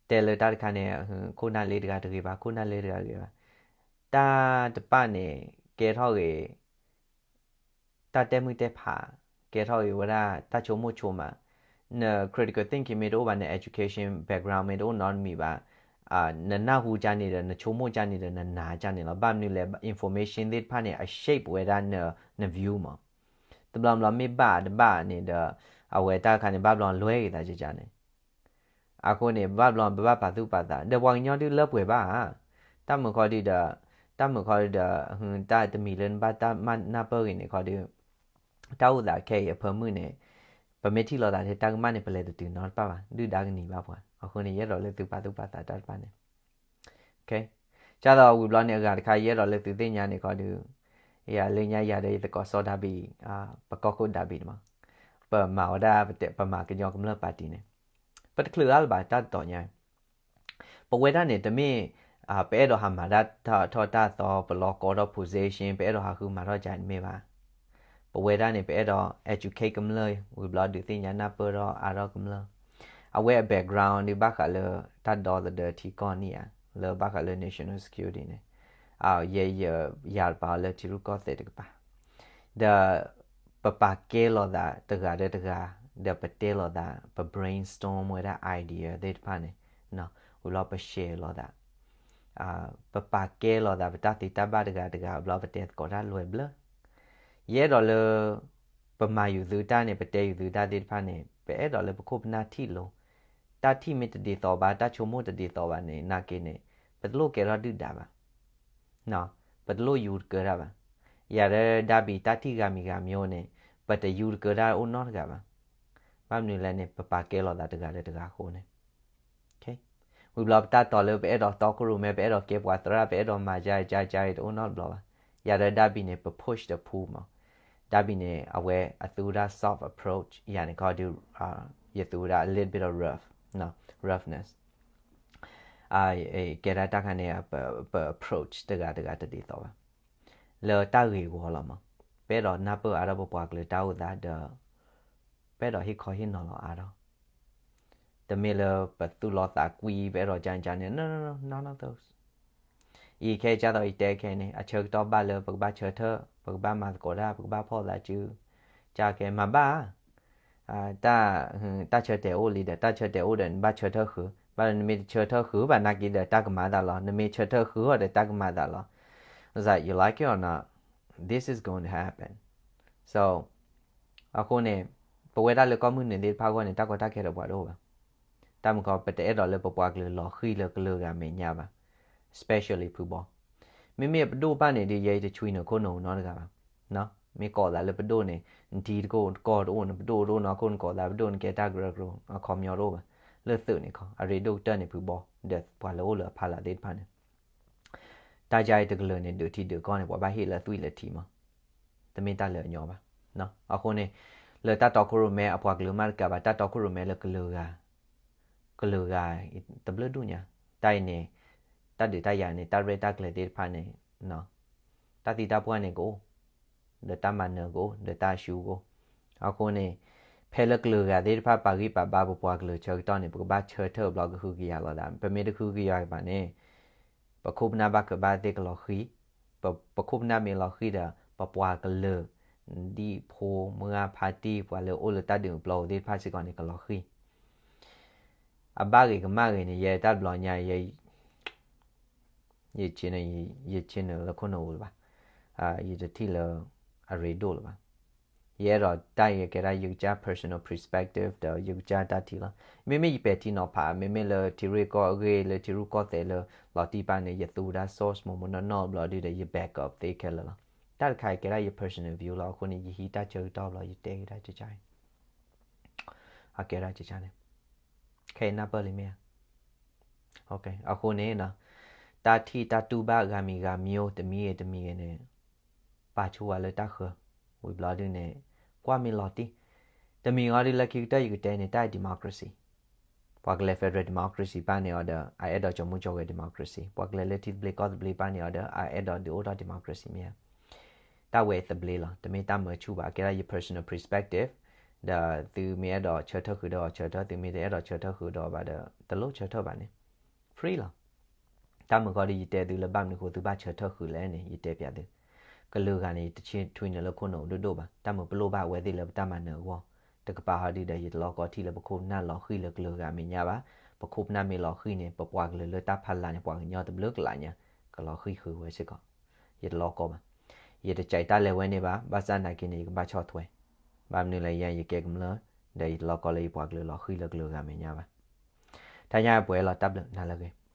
တဲလၢတၢ်တခါန့ၣ် ခိၣ်နၢ်လၢတဂၤတဂ့ၤဘၣ်, ခိၣ်နၢ်လၢတဂၤတဂ့ၤဘၣ်. တၢ်တဖၣ်န့ၣ် ကဲထီၣ်ဂ့ၤ တၢ်တဲမုၢ်တဲဖး, ကဲထီၣ်ဂ့ၤဝဲဒၣ် တၢ်ဆိကမိၣ်ဆိကမး. န critical thinking မ့ၢ်တအိၣ်ဘၣ်, န education background မ့ၢ်တအိၣ်နီတမံၤဘၣ်, နနၢ်ဟူကန့ၣ်ဒီး နဆိကမိၣ်ကန့ၣ်ဒီး နနာ်ကန့ၣ်လီၤ. ဘၣ်မနုၤလဲၣ် information သ့ၣ်တဖၣ်န့ၣ် အ shape ဝဲဒၣ်န န view မး. တဘျီဘျီမ့ၢ်ဘၣ်တဘၣ်န့ၣ်ဒီး အဝဲတၢ်တခါန့ၣ် ဘၣ်ဘျီလွဲက့ၤသးကန့ၣ် အဃိန့ၣ် ဘၣ်ဘျီပဘၣ်ပာ်သူၣ်ပာ်သး, ဒီးပှၤကညီဒုးလၢပှဲၤဘၣ်ဧါ. တၢ်မုာ်ခီဒုးဒီး တၢ်မုာ်ခီဒုးဒီး တၢ်တမံၤလၢနဘၣ်တၢ်မၤနၢ်ပၢၢ်ဂ့ၤန့ၣ်ခီဒုး တၢ်အိၣ်သးခဲအံၤအဖၢမုၢ်န့ၣ် ပမ့ၢ်ထံၣ်လိာ်သးထဲတၢ်ကမၣ်န့ၣ် ပလဲၤတတုၤနီတဖၣ်ဘၣ်, ဒုၣ်ဒါကနံၤဘၣ်ပှၤ. အဃိန့ၣ် ယအဲၣ်ဒိးလၢသုပာ်သူၣ်ပာ်သးတၢ်တဖၣ်န့ၣ် ကသိးဝံၤဘျီန့ၣ် အဂၤတခါ ယအဲၣ်ဒိးလၢသုသ့ၣ်ညါန့ၣ်ခီဒုး ယၤလၢညါယၤဒီးယသကိးစီၤဒၤဘံး ပကီၢ်ခိၣ်ဒၤဘံးန့ၣ်မး ပမၤဝဲဒၣ် ပမၤကညီကမျၢၢ်ပၣ်တံၣ်န့ၣ် ပတချုးအါလၢၤဘၣ် တၢ်တတီၤညါ ပဝဲဒၣ်န့ၣ် တမ့ၢ် ပအဲၣ်ဒိးဟးမၤတၢ်ထီၣ်တၢ်သီ ပလီၤကီထီၣ် position ပအဲၣ်ဒိးဟးဃုမၤထီၣ်ကန့ၣ်တမ့ၢ်ဘၣ်. ပဝဲဒၣ်န့ၣ် ပအဲၣ်ဒိး educate ကမျၢၢ် ဝံၤဘျီဒုးသ့ၣ်ညါနၢ်ပၢၢ်ထီၣ်အါထီၣ်ကမျၢၢ်. အဝဲအ background ဒုးဘၣ်ဃးလၢတၢ်ဒီသဒၢထံကီၢ်န့ၣ်ဧါ, လၢဘၣ်ဃးလၢ national security န့ၣ်, ယဲယၤတပာ်အီၤလၢထံရူၢ်ကီၢ်သဲးတကပၤ ဒီးပပာ်ကဲလိာ်သးတဂၤဒီးတဂၤ, ဒီးပတဲလိာ်သး, ပ brainstorm ဝဲဒၣ် idea သ့ၣ်တဖၣ်န့ၣ်, ဝံၤလီၤပ share လိာ်သး, ပပာ်ကဲလိာ်သး ပတၢ်သ့တၢ်ဘၣ်တဂၤတဂၤ ဘျီပတဲသကိးတၢ်လွဲၢ်ဘျၢ. ယအဲၣ်ဒိးလၢ ပမၤယူၤသုတၢ်န့ၣ် ပတဲယူၤသုတၢ်သ့ၣ်တဖၣ်န့ၣ် ပအဲၣ်ဒိးလၢပခိၣ်ပနၢ်ထံၣ်လိၤ, တၢ်ထံၣ်မ့ၢ်တဒ်သိးဘၣ် တၢ်ဆိကမိၣ်တဒ်သိးဘၣ်န့ၣ် နာ်က့န့ၣ် ပတလိၣ်ကဲထီၣ်ဒုၣ်ဒါဘၣ် ပတလိၣ်ယူၤတကၢတၢ်ဘၣ်. ယၤဒီးဒါဘံၤ တၢ်ထံၣ်ဂၤမံၤဂၤမံၤန့ၣ် ပတယူၤတကၢတၢ်အိၣ်နီတဂၤဘၣ်. ဘၣ်မနုၤလဲၣ်န့ၣ် ပပာ်ကဲလိာ်သးတဂၤဒီးတဂၤအဃိန့ၣ်. ဝံၤဘျီပတၢ်တီၤလၢပအဲၣ်ဒိး တီခိၣ်ရိၣ်မဲ ပအဲၣ်ဒိးကဲပှၤသရၣ် ပအဲၣ်ဒိးမၤကကကတအိၣ်နီတဘျီဘၣ်. ယၤဒီးဒါဘံၤန့ၣ် ပ push the pull မး. ဒါဘံၤန့ၣ် အဝဲအသူဝဲဒၣ် soft approach ယၤန့ၣ်ခီဒုး ယသူဝဲဒၣ် a little bit of rough, roughness. ကဲဒၣ်တၢ်ခါန့ၣ် ပ approach တဂၤတဂၤတဒ်သိးဘၣ်. လၢတၢ်ဂ့ၢ်ဂီၢ်လီၤမး, ပအဲၣ်ဒိးနၢ်ပၢၢ်အါထီၣ်ပပှၤကလုာ်တၢ်အိၣ်သးဒီး ပအဲၣ်ဒိးဟ့ၣ်ခီဟ့ၣ်နီၤလီၤအါထီၣ်. တမ့ၢ်လၢပသူၣ်လီၤသးကွံ ပအဲၣ်ဒိးကန့ၣ်ကန့ၣ် none of those. အံၤခဲကၢ်သိးယတဲခဲန့ၣ် အဆၢကတီၢ်ဘၣ်လၢပကဘၣ်ဆၢထၢၣ် ပကဘၣ်မၤသကိးတၢ် ပကဘၣ်ဖီၣ်သးစု ကၢ်ခဲမၤဘၣ် တၢ် တၢ်ဆၢတဲာ်အိၣ်လံဒီး တၢ်ဆၢတဲာ်အိၣ်ဒီး နဘၣ်ဆၢထၢၣ်ဃုာ်, ဘၣ်ဒီးနမ့ၢ်တဆၢထၢၣ်ဃုာ်ဘၣ်နာ်က့ဒီး တၢ်ကမၤသးလီၤ, နမ့ၢ်ဆၢထၢၣ်ဃုာ်အီၤဒီး တၢ်ကမၤသးလီၤ. It's like you like it or not, this is going to happen. So အဃိန့ၣ် ပဝဲဒၣ်လၢကီၢ်မုၢ်နုာ်သ့ၣ်တဖၣ်အဂီၢ်န့ၣ် တၢ်ကီတၢ်ခဲဒီးပှၤတအိၣ်ဘၣ်. တၢ်မုၢ်ကီၢ် ပတအဲၣ်ဒိးလၢပပှၤကလုာ်လီၤဃံၤလၢကလုာ်ဂၤမဲာ်ညါဘၣ်, especially ဖုဘီ. မ့မ့ၢ်ပဒိၣ်တဖၣ်န့ၣ်ဒီး ယဲယတဆွံနုာ်ခိၣ်နူာ်နီတဂၤဘၣ်. မ့ၢ်ကိးသးလၢပဒိၣ်န့ၣ် နထံတကိၢ်တကိၢ်တအိၣ် နပဒိၣ်တအိၣ်နီၤ ခိၣ်နကိးသးပဒိၣ် နကဲတၢ်ကရၢကရိ အခီပညီတအိၣ်ဘၣ်. လၢသုးန့ၣ်ခီ အရ့ဒိၣ်ကတၢၢ်န့ၣ်ဖုဘီ ဒီးပှၤလၢအိၣ်လၢအဖီလာ်သ့ၣ်တဖၣ်န့ၣ် တၢ်ယါအံၤတကလုာ်န့ၣ် ဒုးထံဒုးကီၢ်န့ၣ် ပှၤဘၣ်ဟ့ၣ်လၢသွံၣ်လၢထံမး, တမ့ၢ်တၢ်လၢအညီဘၣ်. အဃိန့ၣ် လၢတၢ်တီခိၣ်ရိၣ်မဲအပှၤကလုာ်မးတကးဘၣ် တၢ်တီခိၣ်ရိၣ်မဲလၢကလုာ်ဂၤ ကလုာ်ဂၤတဘျုးဒူၣ်ညါ, တၢ်အံၤန့ၣ် တၢ်ဒုးတၢ်ယၤန့ၣ် တၢ်ရဲၣ်တၢ်ကျဲၤသ့ၣ်တဖၣ်န့ၣ် တၢ်သံတၢ်ပှၢ်န့ၣ်ကအိၣ်, ဒီးတၢ်မၤနၢၤကအိၣ် ဒီးတၢ်အၡူကအိၣ်. အဃိန့ၣ် ဖဲလၢကလုာ်ဂၤသ့ၣ်တဖၣ်ပာ်ဂံၢ်ပာ်ဘါပပှၤကလုာ်ဆၢကတီၢ်န့ၣ် ပကဘၣ်ဆၢထၢၣ်ဘျီကဟုကယာ်လိာ်သး, ပမ့ၢ်တဟုကယာ်ဘၣ်န့ၣ် ပခိၣ်ပနၢ်ဘၣ်ကဘၣ်သ့ၣ်ကလီၤဃံၤ, ပခိၣ်ပနၢ်မ့ၢ်လီၤဃံၤဒီး ပပှၤကလုာ် ဒံၣ်ဖိမုၢ်ဂၢ်ဖါတံၢ် ပှၤလၢအိၣ်လၢတၢ်ဒုးပျီပူၤသ့ၣ်တဖၣ်စ့ၢ်ကီးန့ၣ် ကလီၤဃံၤ. အဘၣ်ဂ့ၤကမၣ်ဂ့ၤန့ၣ် ယဲတၢ်တဘျီညါ ယ ယဆ့နုာ်လၢခိၣ်နူာ်လၢၤဘၣ်, ယတထံၣ်လၢအရ့ဒိၣ်လၢၤဘၣ်. ယအဲၣ်ဒိးတၢ်အံၤကဲဒၣ်ယကစၢ် personal perspective ဒီးယကစၢ်တၢ်ထံၣ်လီၤ. မ့မ့ၢ်ယပဲာ်ထံနီၤဖး မ့မ့ၢ်လၢထံရူၢ်ကီၢ်အဂ့ၢ် လၢထံရူၢ်ကီၢ်သဲးလၢလီၤတံၢ်ပၢ်န့ၣ် ယသူဝဲဒၣ် source မိၢ်မိၢ်နီၢ်နီၢ်ဘျီဒုဒီး ယ back up သ့ခဲလၢာ်လီၤ. တၢ်တခါအံၤကဲဒၣ်ယ personal view လီၤ. အဃိန့ၣ် ယဟံးတၢ်ဆၢကတီၢ်ဘျီ ယတဲက့ၤတၢ်ကကါအံၤ အကဲဒၣ်ကကါန့ၣ် ခဲအံၤနၢ်ပၢၢ်လံမ့ၢ်ဧါ. အဃိန့ၣ် တၢ်ထံၣ်တၢ်တူၢ်ဘၣ်ဂၤမံၤဂၤမံၤ တမံၤဂ့ၤတမံၤဂ့ၤန့ၣ် ပာ်ဆူၣ်ဝဲလၢတၢ်ဃၢၤ, ဝံၤဘျီဒုန့ၣ် ကွၢ်မ့ၢ်လီၤတံၢ်, တမံၤဃီဒုလၢခံကတၢၢ်ယကတဲန့ၣ် တၢ် democracy, ပှၤကလဲၤ federal democracy ပၢ်န့ၢ်အီၤဒီး အအဲၣ်ဒိးကၠီမူကၠီဂဲၤ democracy, ပှၤကလဲၤလၢထံသဘျ့ကီၢ်သဘျ့ပၢ်န့ၢ်အီၤဒီး အအဲၣ်ဒိးဒုးအိၣ်ထီၣ် democracy မ့ၢ်ဧါ. တၢ်ဝဲသဘျ့လီၤ, တမ့ၢ်တၢ်မၢဆူၣ်ဘၣ်, ကဲဒၣ်ယ personal perspective, ဒီးသုမ့ၢ်အဲၣ်ဒိးဆၢထၢၣ်ဃုာ်ဒီးအီၤဆၢထၢၣ်, သုမ့ၢ်တအဲၣ်ဒိးဆၢထၢၣ်ဃုာ်ဒီးအီၤဘၣ်ဒီး တလိၣ်ဆၢထၢၣ်ဘၣ်န့ၣ် free လီၤ. တၢ်မုၢ်ကီၢ်ဒု ယတဲသုလၢဘၣ်မနုၤအဃိသုဘၣ်ဆၢထၢၣ်ဃုာ်လဲၣ်န့ၣ် ယတဲပျးသု, ကလုာ်ဂၤန့ၣ် ယတဆ့ထွံနုာ်လၢခိၣ်နူာ်ဒိၣ်ဒိၣ်ဘၣ်, တၢ်မုၢ်ပလိၣ်ဘၣ်အဝဲသ့ၣ်လၢပတၢ်မၤနၢၤအဂီၢ်, တကပၤဟီဒုဒီး ယတလီၤကီထံၣ်လၢပခိၣ်ပနၢ်လီၤဃံၤလၢကလုာ်ဂၤမဲာ်ညါဘၣ်. ပခိၣ်ပနၢ်မ့ၢ်လီၤဃံၤန့ၣ် ပပှၤကလုာ်လၢတၢ်ဖီလာ်န့ၣ် ပှၤကညီတဘျုးကလးညါ ကလီၤဃံၤဃုာ်ဝဲစ့ၢ်ကီး, ယတလီၤကီဘၣ်. ယတကးတၢ်လဲၤဝဲန့ၣ်ဘၣ်, ဘၣ်ဆၣ်နာ်က့န့ၣ် ယကဘၣ်ဆီၣ်ထွဲ, ဘၣ်မနုၤလဲၣ် ယဲယကဲကမျၢၢ်, ဒီးယတလီၤကီလၢယပှၤကလုာ်လီၤဃံၤလၢကလုာ်ဂၤမဲာ်ညါဘၣ်. တၢ်ညါပှဲၤလီၤ တၢ်ဘျုးနၤလၢအဂ့ၤ.